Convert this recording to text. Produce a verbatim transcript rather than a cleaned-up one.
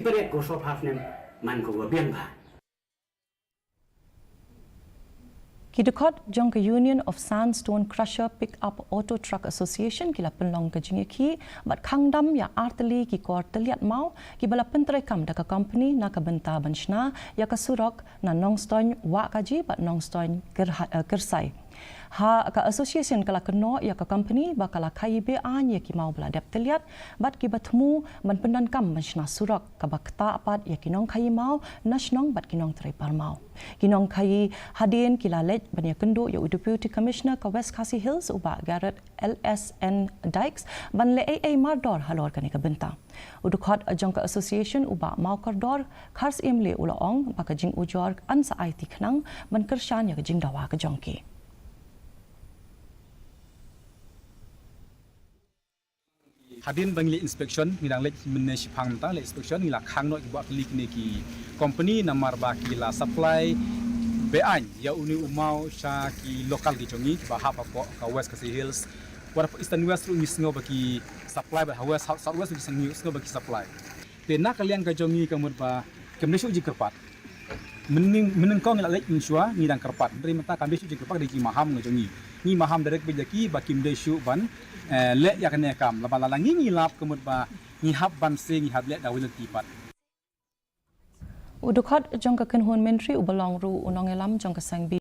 Pret ko sop haf nem man ko wa biang ba. Ki dkhot jong ka Union of Sandstone Crusher Pick Up Auto Truck Association ki la pynlong ka jingïakhih bad khang dam ïa artylli ki kor tylliat maw ki ba la pyntreikam da ka kompani na ka bynta ban shna ïa ka surok na Nongstoiñ Wahkaji bad Nongstoiñ Kyrha-, eh, Kyrsai. Ha ka association ka la kynnoh ïa ka kompani ba ka la khaïi be-aiñ ïa ki maw ba la dep tylliat bad ki ba thmu ban pyndonkam ban shna surok kaba ktah pat ïa ki nongkhaïi maw na shnong bad ki nongtrei par maw. Ki nongkhaïi hadien ki la leit ban ïakynduh ïa u Deputy Commissioner ka West Khasi Hills u Bah Garod L S N Dykes ban leh ei ei mardor halor kane ka bynta. U dkhot jong ka association u Bah Mawkordor Kharsyiemlieh u la ong ba ka jingujor kan sa aiti khnang ban kyrshan ïa ka jingdawa ka jong ki. Hadien ba ngi leh inspection, ngi dang leh mynne shipang mynta leh inspection, ngi la khang noh ki ba artylli kine ki company namar ba ki la supply be-aiñ ïa une u maw sha ki local ki jong ngi ba hap hapoh ka West Khasi Hills. Wat hapoh Eastern West ruh ngi sngew ba ki supply, bad ha West, ha South West ruh ngi sngew, sngew ba ki supply. Te na ka liang ka jong ngi ka mut ba kim dei shuh jingkyrpad. Mynnyng, mynnyngkong ngi la leh mynshuwa ngi dang kyrpad. Hynrei mynta kam dei shuh jingkyrpad, ka dei ki maham ka jong ngi. Ngi maham direct bad ïa ki ba kim dei shuh ban, eh, leh ïa kane ka kam. Laba lada ngi ngi lap ka mut ba ngi hap ban se, ngi hap leh da wei lynti pat. U dkhot jong ka kynhun myntri u ba long ruh u nongïalam jong ka seng